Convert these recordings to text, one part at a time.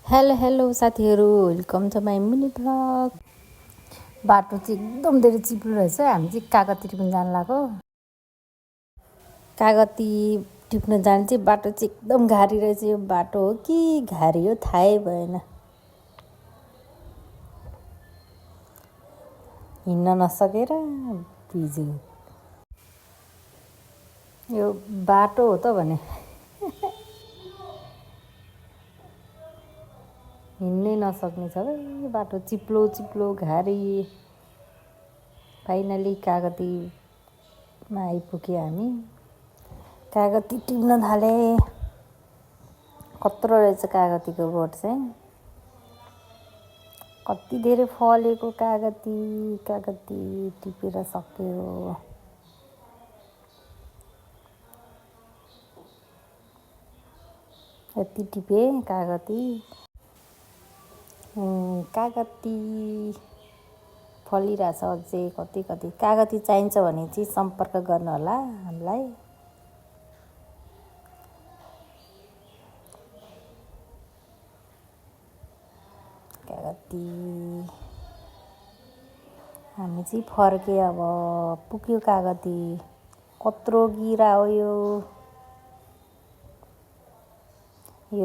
Hello hello साथीहरू, welcome to my mini blog. बाटो चाहिँ एकदम धेरै चिप्लो रहेछ। हामी चाहिँ कागती टिप्न जानु लाग्यो। कागती टिप्न जाने चाहिँ बाटो चाहिँ एकदम घारी रहेछ। यो बाटो हो कि घारी हो थाहै भएन। हिँड्न नसकेर भिज्यो। यो बाटो हो त भने हिँड्नै नसक्ने छ र बाटो चिप्लो चिप्लो घारी। फाइनली कागतीमा आइपुग्यो हामी। कागती टिप्न थाले। कत्रो रहेछ कागतीको बोट चाहिँ। कति धेरै फलेको कागती टिपेर सक्यो। यति टिपे कागती फलिरहेछ अझै कति कागती चाहिन्छ भने चाहिँ सम्पर्क गर्नु होला हामीलाई। कागती हामी चाहिँ फर्के। अब पुग्यो कागती। कत्रो गिरा हो यो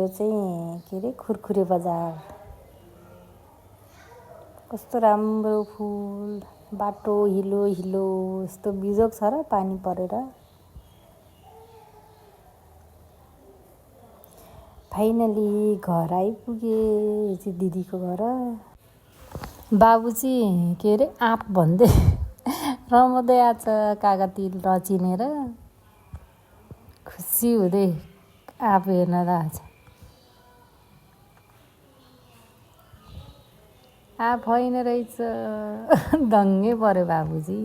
चाहिँ के अरे खुरखुरे बजार। कस्तो राम्रो फुल। बाटो हिलो यस्तो बिजोग छ र पानी परेर। फाइनली घर आइपुगे। यो चाहिँ दिदीको घर। बाबु चाहिँ के अरे आँप भन्दै रमाउँदै आएछ कागती रचिनेर। खुसी हुँदै आँप हेर्न आएछ। आँप होइन रहेछ। दङ्गै पऱ्यो बाबुजी।